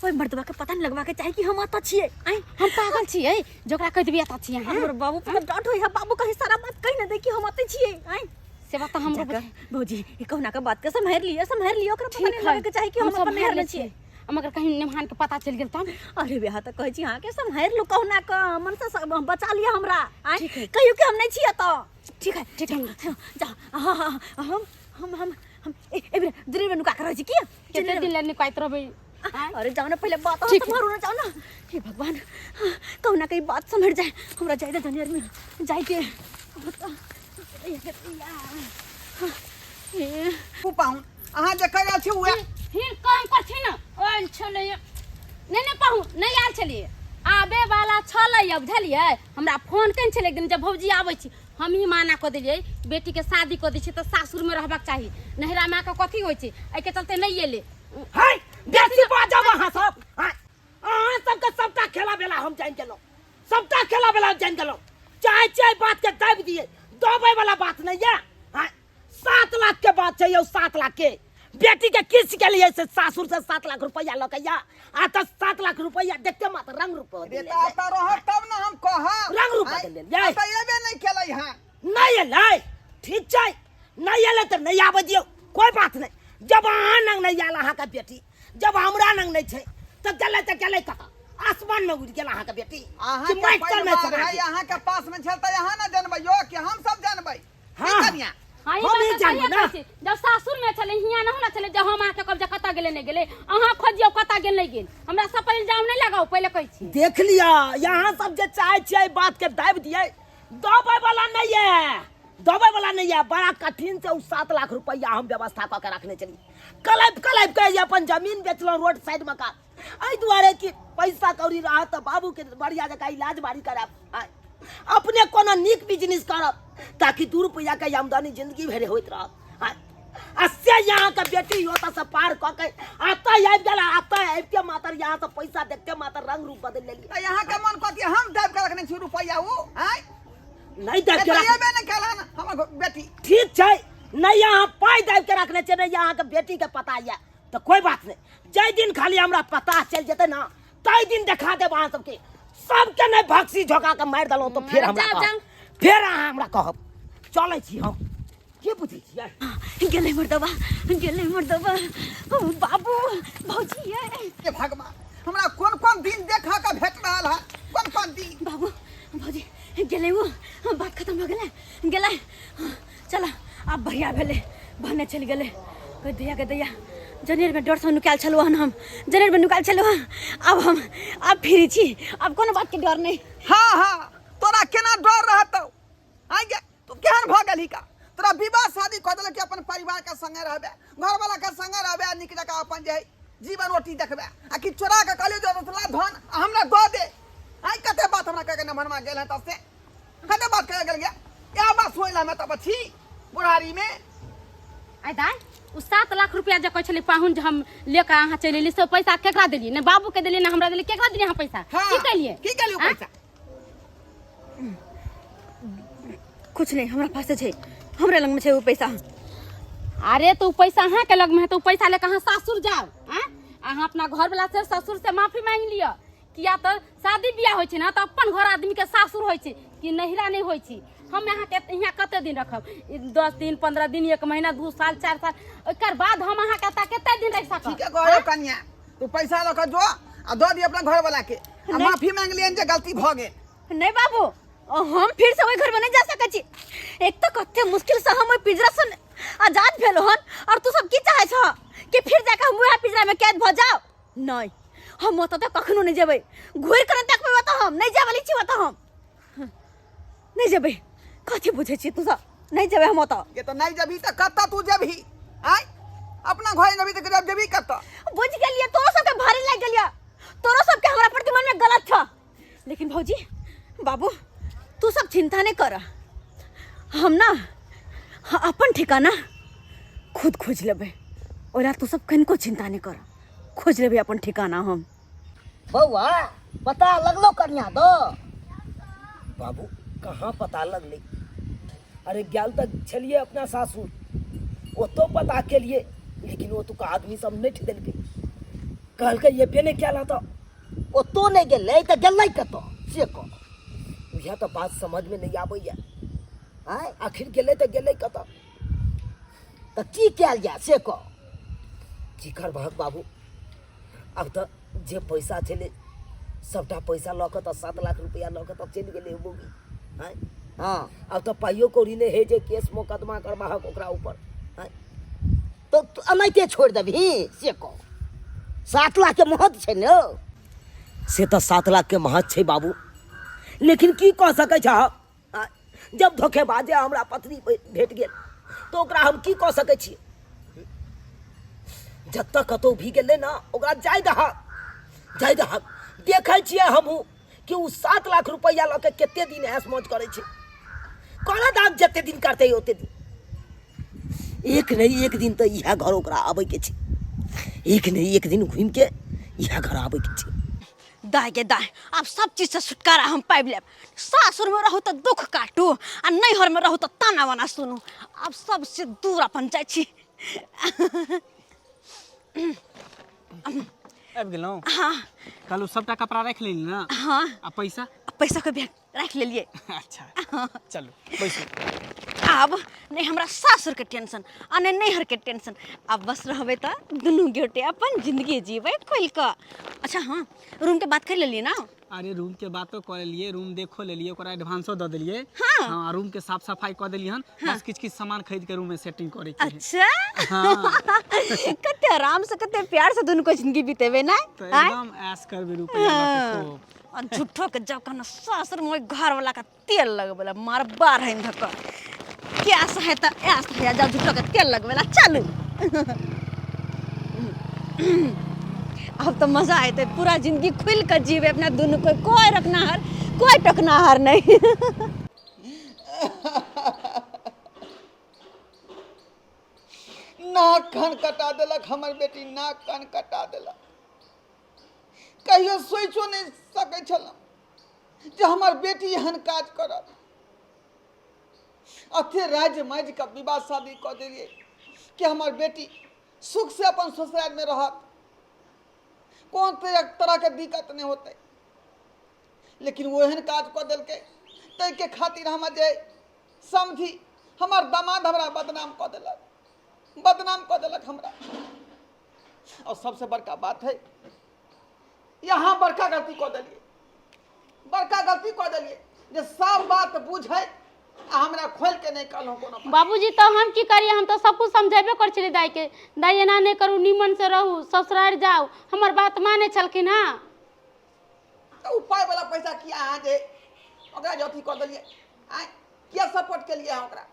ओइ मर्दवा के पता नहीं लगवा के चाही कि हम अतऽ छियै। आँय, हम पागल छियै जोकरा कहि देबै एतऽ छियै? हमर बाबू पर डांट होय है, बाबू कहीं सारा बात कहि न दे कि हम अतऽ छियै। आँय, से बात तऽ हमरो जाकऽ भौजी, ई कहुना के बात के सम्हारि लिअ, सम्हारि लिअ, ओकरा पता ठीक नहीं है, लगे के चाही कि हम सब अपन नैहर में लै छियै। आ मगर कहीं नेहान के पता चलि गेल तब? अरे बियाह तऽ कहै छी अहाँके, सम्हारि लू कहुना के, मन से बचा लिअ हमरा। आँय, ठीक है। कहियौ कि हम नहि छियै तऽ। ठीक है, ठीक है, जा। हाँ हाँ, हम हम हम हम ए ए बेर दिल्ली में नुका के रहै छी की कते दिन ले नुकाइत रहबै? आँय? अरे जाओ ना, पहले बात ठीक है। सम्हारू ना, जाओ ना। हे भगवान, कहूँ ना कहीं बात संभर जाए। हमरा जाए दे जनियर में जाए के। ए ओ पाहुन, अहाँ जे कहि रहल छी उएह हिन काम करथिन आयल छलै। नहि नहि पाहुन, नहि आयल छलियै, आबे वाला छलै, बुझलियै? हमरा फोन केने छलै एक दिन जब भौजी आबै छी। हम ही माना कऽ देलियै, बेटीके शादी कऽ दै छी तऽ सासुरमे रहबाक चाही, नैहरा माँ के कथी होइ छै, एहिके चलते नहि एलै। है, बेसी बाजब अहाँ सब। हाँ, अहाँ सबके सबटा खेला बेला हम जानि गेलहुँ, सबटा खेला बेला हम जानि गेलहुँ। चाहे चाहे बात के दाबि दिए, दबै वाला बात नहीं है। हाँ, 7 लाख के बात छै यौ, 7 लाख के। बेटी के किस के लिए से सासुर से 7 लाख रुपया लऽ के या आ तऽ 7 लाख रुपया देखते मात्र रंग रूप रे बदलि तऽ लेलियै। एतऽ रहत तब ने हम कहब। रंग रूप आँय, बदलि लेलियै। एतऽ एबे नहि केलै हँ। नहि एलै, ठीक छै, नहि एलै तऽ नहि आबै दियौ, कोइ बात नहि। जब अहाँ नंग नहि आयल अहाँके बेटी, जब हमरा नंग नहि छै तऽ गेलै तऽ गेलै कतऽ? आसमान में उड़ि गेल अहाँके बेटी कि अहाँके माटि तरमे परिवार समा है, गेल? अहाँके पास में छल तऽ अहाँ ने जानबै यौ कि हम सब जानबै? की हाँ। कनिया? हाँ, ई हम बात ही तऽ जानबै सहिए ना। कहै छी। जब सासुर में छलै, हियाँ न होना छलै जे हम अहाँके कहब जे कतऽ गेलै नहि गेलै। अहाँ खोजियौ कतऽ गेल नहि गेल, हमरा सब पर इल्जाम नहि लगाउ, पहिले कहै छी। देख लिअ, यहाँ सब जे चाहे छियै बात के दाबि दियै, दबै वाला नहीं है, दबै वाला नहीं है। बड़ा कठिन से उ 7 लाख रुपया हम व्यवस्था कऽ के रखने छलियै। कलैप कलैप के जे अपन जमीन बेचलहुँ रोड साइड में का, एहि दुआरे कि पैसा कौड़ी रहत तऽ बाबूके बढ़िया जकाँ इलाज बारी करायब, आँय, अपने कोनो नीक बिजनेस करब ताकि 2 रुपैआके आमदनी जिंदगी भरि होइत रहत। आँय, आ से यहाँके बेटी ओतऽसँ पार कऽ के एतऽ आबि गेल, आ एतऽ आबिते मात्र यहाँ से पैसा देखते मात्र रंग रूप बदलि लेलियै। तऽ अहाँके मन कथी, हम दाबि कऽ रखने छी रुपैआ ओ? आँय, नहि दाबि के एतऽ रख एबे नहि केलहन हमर बेटी। ठीक छै, नहि अहाँ पाइ दाबि के रखने छियै, नहि अहाँके बेटीके पता यऽ तऽ कोइ बात नहि। जाहि दिन खाली हमरा पता चलि जेतै ने, ताहि दिन देखा देब अहाँ सबके सबके। नहि भक्सी झोका के मारि देलहुँ तऽ फेर हमरा जाउ, कहब। जाउ। फेर अहाँ हमरा कहब। चलै छी हम, की बुझै छियै? गेलै मर्दवा, गेलै मर्दवा। ओ बाबू, भौजी ये। हे भगवान, हमरा कोन कोन दिन देखऽ के भेट रहल है, कोन कोन दिन? बाबू, भौजी, गेलै वो, बात खत्म भऽ गेलै, गेलै। चल, आब बढ़िया भेलै, भने चलि गेलै। गै दैया, गै दैया, जनेरमे डरसँ नुकायल छलहुँ हन, हम जनेरमे नुकायल छलहुँ हन। आब हम आब फ्री छी, आब कोनो बातके डर नहि। हाँ हाँ, तोरा केना डर रहतौ? आइ गे, तू केहन भऽ गेलही का? तोरा विवाह शादी कऽ देलक कि अपन परिवार के संगे रहबे, घरवाला के संगे रहबे आ नीक जकाँ अपन जे है जीवन रोटी देखबे, आ कि चोरा के कहलियो जे रतला धन आ हमरा दऽ दे। आइ कते बात हमरा कह के भनमा गेल है तब से कते बात कह गेल गया, इएह बात सुनै ला हमे तब छी बुढ़ारी में। आइ दाइ, ओ 7 लाख रुपया जे कहै छलै पाहुन जे हम लेके अहाँ चलि एली, से पैसा केकरा देलियै? ने बाबू के देलियै, ने हमरा देलियै, केकरा देलियै अहाँ पैसा? हाँ, की केलियै? की केलियै आँय? पैसा? कुछ नहि, हमरा पास छै, हमरा लगमे छै ओ पैसा। अरे तऽ ओ पैसा अहाँके लगमे है तऽ ओ पैसा लेके अहाँ सासुर जाउ। आँय, अहाँ अपना घरवला से ससुर से माफी मांगि लिअ, किया तऽ शादी बियाह होइ छै ने तऽ अपन घर आदमीके सासुर होइ छै कि नैहरा नहि होइ छै। हम अहाँके यहाँ कते दिन रखब? ई 10 दिन, 15 दिन, एक महीना, 2 साल, 4 साल, ओकर बाद हम अहाँके एतऽ कते दिन रहि सकब? ठीके कहलो कन्या, तू पैसा लऽ कऽ जो आ दऽ दी अपना घरवाला के आ माफी मांगि लियनि जे गलती भऽ गेल। नहि बाबू, हम फिर से ओहि घरमे नहि जा सकै छी। एक तऽ कते मुश्किल से हम ओहि पिंजरा से आजाद भेलहुँ हन, और तू सब की चाहै छह कि फिर जाके हम वएह पिंजरामे कैद भऽ जाउ? नहि, हम ओतऽ तऽ कखनो नहि जेबै। घुरि कऽ नहि देखबै ओतऽ, हम नहि जाय वाली छी ओतऽ, हम नहि जेबै। कथी बुझै छी तू सब? नहि जेबै हम ओतऽ। ये तऽ नहि जेबही तऽ कतऽ तू जेबही? आँय, अपना घर जेबही तऽ गजब जेबही कतऽ? बुझि गेलियै, तोरो सबके भारी लागि गेलियै, तोरो सबके हमरा प्रति मनमे गलत छ। लेकिन भौजी, बाबू, तू सब चिंता नहीं कर, हम ना अपन ठिकाना खुद खोज लेबै। ओला तू सब कनिको चिंता नहीं कर, खोज लेबै अपन ठिकाना हम। बौआ, पता लगलो कन्या दो? बाबू, कहाँ पता लगलै? अरे गेल तऽ छलियै अपना सासुर, ओतौ पता केलियै। लेकिन ओतुका आदमी सब नटि देलकै, कहलकै एबे नहि कयल तऽ। ओतौ नहि गेलै तऽ गेलै कतऽ से कह। इएह तऽ बात समझमे नहि आबैए। आँय, आखिर गेलै तऽ गेलै कतऽ? तऽ की कयल जाय से कह। की करबहक बाबू, आब तऽ जे पैसा छलै सबटा पैसा लऽ कऽ तऽ 7 लाख रुपैआ लऽ कऽ तऽ चलि गेलै ओ बौगी। आँय, हँ, आब तऽ पाइयो कौड़ी नहि हइ जे केस मोकदमा करबाहक ओकरा ऊपर। आँय, तऽ तू एनाहिते छोड़ि देबही से कह। 7 लाखके महत्व छै ने हौ। से तऽ 7 लाखके महत्व छै बाबू, लेकिन की कऽ सकै छह? आँय, जब धोखेबाजे हमरा पत्नी भेट गेल तऽ ओकरा हम की कऽ सकै छी? जतऽ कतहु भी गेलै ने ओकरा जाय दहक, जाय दहक। देखै छियै हमहूँ कि ओ 7 लाख रुपैआ लऽ के कते दिन ऐश मौज करै छै। करऽ दहक, जते दिन करतै ओते दिन। एक नहि एक दिन तऽ इएह घर ओकरा आबैके छै, एक नहि एक दिन घुमिके इएह घर आबैके छै। दाय गे दाय, आब सब चीज से छुटकारा हम पाबि लेब। सासुर में रहू तऽ दुख काटू आ नैहर में रहू तऽ ताना बाना सुनू। आब सबसे दूर अपन जाइ छी। आबि गेलहुँ? हाँ। कहलहुँ सबटा कपड़ा राखि लेली ने? हाँ। आ पैसा? आ पैसा के बैग राखि लेलियै। अच्छा चलू बैसू। आब नहि हमरा सासुर के टेंशन आ नहि नैहर के टेंशन, आब बस रहबै तऽ दुनू गोटे अपन जिंदगी जीबै खोलि कऽ। अच्छा हाँ, रूम के बात कर लेलियै ना? अरे रूम के बातो कऽ लेलियै, रूम देखो लेलियै, ओकरा एडवांसो दऽ देलियै। हाँ। हाँ, रूम के साफ सफाई कऽ देलियै हन, बस किछु किछु सामान खरीद के रूम में सेटिंग करे के है। अच्छा। हाँ। कते आराम से कते प्यार से दुनू को जिंदगी बितेबै ना? तऽ आँय? एकदम ऐश करबै रुपैआ लऽ के खूब। आ झूठो के जब कहना सासुर में घर वाला का तेल लगबेला मार बार है धक कैस है त ऐस है, जब झूठो के तेल लगबेला। चलू अब तो मजा आते, पूरा जिंदगी खुल के जीवे अपना दोनों को, कोई रखनाहर कोई टकनाहर नहीं। नाक कान कटा देलक हमर बेटी, नाक कान कटा देलक। कहियो सोचो नहि सकै छलहुँ जे हमर बेटी एहन काज करत। अथे राज्य माजि कऽ विवाह शादी कऽ देलियै कि हमर बेटी सुख से अपन ससुराल में रहत, कोन तरहके दिक्कत नहि होतै। लेकिन ओ एहन काज कऽ देलकै, ताहिके खातिर हमर जे समझी हमर दामाद हमरा बदनाम कऽ देलक, बदनाम कऽ देलक हमरा। और सबसे बड़का बात है, यहाँ बड़का गलती कऽ देलियै, बड़का गलती कऽ देलियै जे सब बात बुझै आ हमरा खोलि के नहि कहलहुँ कोनो बात। बाबूजी तऽ हम की करियै, हम तऽ सब कुछ समझेबे करै छलियै दाइके, दाइ एना नहि करू, नीमन से रहू, ससुरारि जाउ। हमर बात मानै छलखिन हँ। तऽ ओ पाइ वाला पैसा किया अहाँ जे ओकरा जे अथी कऽ देलियै? आँय, किया सपोर्ट केलियै अहाँ ओकरा?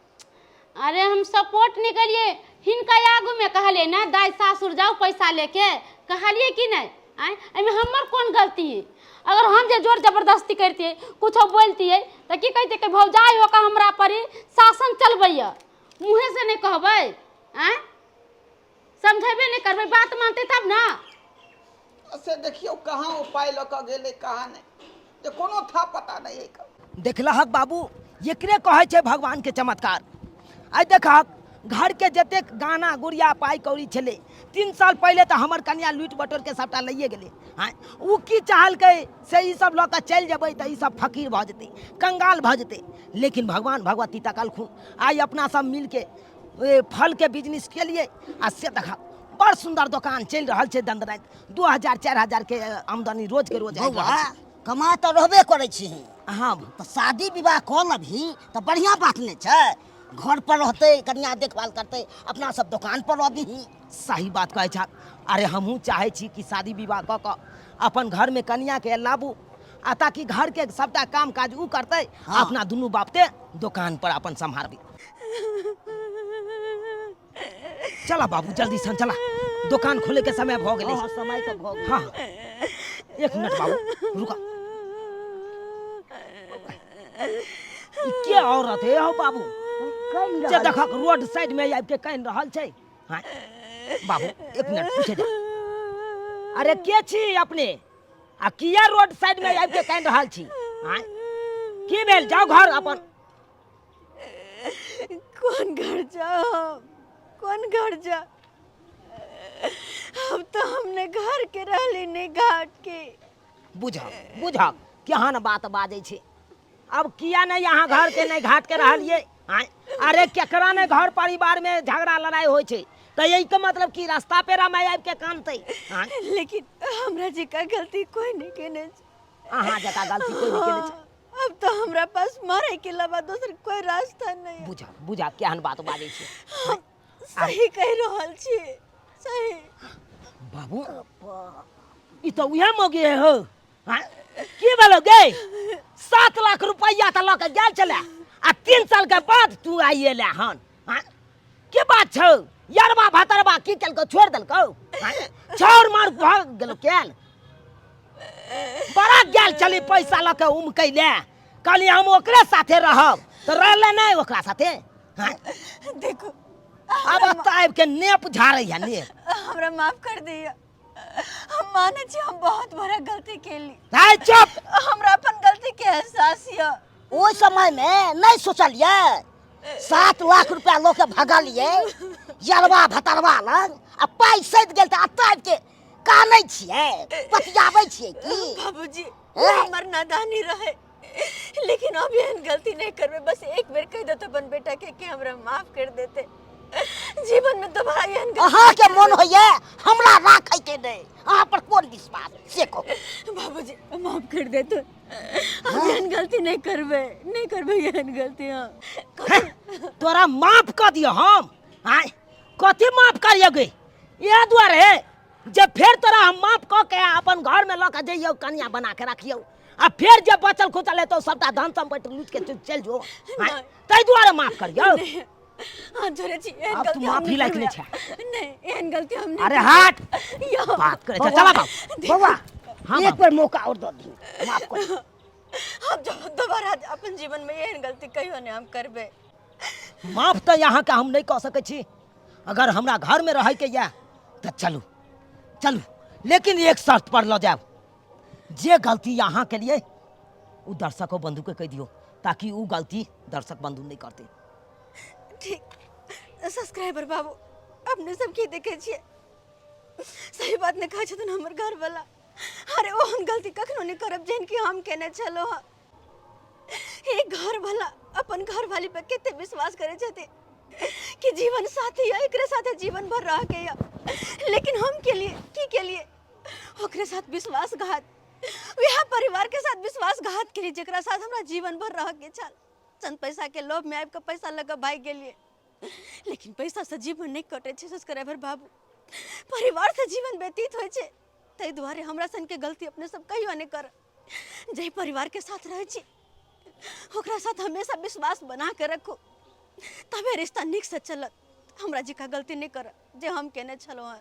अरे हम सपोर्ट नहीं करिए, हिनका आगू में कहलिए ना दाई सासुर जाओ पैसा लेके, कहलिए कि नहीं? आय, एहिमे हमर कोन गलती है? अगर हम जे जोर जबरदस्ती करतिए, कुछो बोलतिए तऽ की कहते कि भौजाई होकर हमरा पर ही शासन चलबैया, मुँहे से नहीं कहबै? आय, समझेबे नहीं करबै, बात मानते तब ना। से देखियौ कहाँ ओ पाइ लऽ कऽ गेलै कहाँ नहि, जे कोनो था पता नहि है। देखलहक बाबू, एकरे कहै छै भगवान के चमत्कार। आइ देखहक घर के जतेक गाना गुड़िया पाइ कौड़ी छलै, 3 साल पहिले तऽ हमर कनिया लूटि बटोर के सबटा लैए गेलै। आँय, ओ की चाहलकै से ई सब लऽ कऽ चलि जेबै तऽ ई सब फकीर भऽ जेतै, कंगाल भऽ जेतै। लेकिन भगवान भगवती तकलखुन, आइ अपना सब मिलके फल के बिजनेस केलिए आ से देखा बड़ सुंदर दोकान चलि रहल छै, दंदनाइत 2000 4000 के आमदनी रोज के रोज आबि बौआ, रहल छै। कमा तऽ रहबे करै छी। हाँ। तऽ शादी विवाह कऽ लेबही तऽ बढ़िआँ बात नहि छै? घर पर रहतै, कनिया देखभाल करतै, अपना सब दोकान पर रहबही। सही बात कहै छह। अरे हमहूँ चाहै छी कि शादी विवाह कऽ कऽ अपन घरमे कनियाके लाबू आ ताकि घरके सबटा काम काज उ करतै। हाँ। अपना दुनू बापते दोकान पर अपन सम्हारबै। चला बाबू, जल्दी सन चला, दोकान खोले के समय भऽ गेलै। हाँ, समय तऽ भऽ गेलै। हाँ, एक मिनट बाबू रुका। ई के औरत है हौ बाबू जे देखक रोड साइड में आबि के कानि रहल छै? हाँ बाबू, एक मिनट पूछे जा। अरे के छी अपने आ किया रोड साइड में आबि के कानि रहल छी? हाँ, की भेल? जाओ घर अपन। कोन घर जाओ, कोन घर जा? अब तो हमने घर के रहली नहीं घाट के। बुझब बुझब केहन बात बाजै छै। अब किया नहीं यहाँ घर के नहीं घाट के रहलियै? आँय, अरे केकरा ने घर परिवार में झगड़ा लड़ाई होइ छै तऽ एहिके मतलब कि रास्ता पेरा माय आबि के कानतै? आँय, लेकिन हमरा जी का गलती कोई नहीं केने छै। अहाँ जकाँ गलती कोई नहीं केने छै। अब तो हमरा पास मरे के अलावा दोसर कोई रास्ता नहीं है। बुझब बुझब केहन बात बाजै छै। हम सही कहि रहल छी, सही। बाबू ई तऽ उएह मौगी है हो। हाँ? की भेलो गे? 7 लाख रुपैआ तऽ लऽ के गेल छलै आ 3 साल के बाद तू आइए ले हन। हाँ? की बात छौ? यरबा भतरबा की केलकौ? छोड़ि देलकौ? हाँ? छौर मार भऽ गेलौ केल बड़ा गेल छली पैसा लऽ के उमकै ले, कहली हम ओकरे साथे रहब तऽ रहले नहि ओकरा साथे। हाँ? देखो अब एतऽ आबि के नेप झाड़ै है नेप। हमरा माफ कर दिया, हम माने छी हम बहुत बड़ा गलती केली। है चुप। हमरा अपन गलती के एहसास यऽ। ओहि समय में नहीं सोचलियै, 7 लाख रुपया लऽ के भगलियै यरवा भतरवा लग आ पाइ सधि गेल तऽ एतऽ आबि के कानै छियै पतियाबै छियै की? बाबूजी हमर नादानी रहे, लेकिन अब एहन गलती नहीं करबे। बस एक बेर कह देते अपन बेटा के कि हमरा माफ कर देते, जीवन में दोबारा एहन गलती अहाँ के मन होइए हमरा राखै के नहीं, अहाँ पर कोन विश्वास से कहू? बाबूजी माफ कर देते, हम एहन गलती नहीं करबे, नहीं करबे एहन गलती। हाँ तोरा माफ कर दियो हम। आय कथी माफ करियो गे? इएह दुआरे जब फेर तोरा हम माफ कऽ के अपन घर में लऽ के जइयौ कनिया बना के रखियौ आ फेर जे बचल खुचल हेतौ सबटा धन सम्पत्ति लूट के चलि जो, ताहि दुआरे माफ करियौ। हाथ जोड़े छी, एहन अब तू गलती हम माफी नहीं लायक नहीं करबै। नहीं, एहन गलती हम नहीं अरे करबै। हट। यौ। बात करे छै, चला बाबू। बौआ, हाँ, एक बाबू। बेर मौका और दऽ दी, माफ कर। हम जब दोबारा अपन जीवन में एहन गलती कहियो नहीं हम करबै। माफ तऽ अहाँके हम नहि कऽ सकै छी, अगर हमरा घर में रहै के यऽ तऽ चलू चलू, लेकिन एक शर्त पर लऽ जायब, जे गलती अहाँ के लिए उ दर्शको बंधु के कहि दियौ ताकि उ गलती दर्शक बंधु नहीं करते। ठीक सब्सक्राइबर बाबू, अपने सब की देखे छियै, सही बात नहीं कहै छथिन हमर घर वाला। अरे ओहन गलती कखनो नहीं करब जेहन कि हम केने छलहुँ हँ। एक घर वाला अपन घर वाली पर कते विश्वास करे छथिन कि जीवन साथी है, एकरे साथे जीवन भर रह के या, लेकिन हम के लिए की के लिए ओकरे साथ विश्वासघात, वह परिवार के साथ विश्वासघात के लिए जेकरा साथ हमरा जीवन भर रह के छल। चंद पैसा के लोभ में आबि के पैसा लऽ के भागि गेलियै, लेकिन पैसा से जीवन नहीं कटै छै सब्सक्राइबर बाबू, परिवार से जीवन व्यतीत होइ छै। ताहि दुआरे हमरा सन के गलती अपने सब कहियो नहीं कर। जाहि परिवार के साथ रहै छी ओकरा साथ हमेशा विश्वास बना के रखू, तबे रिश्ता नीक से चलत। हमरा जी का गलती नहीं कर जे हम केने छलहुँ हँ।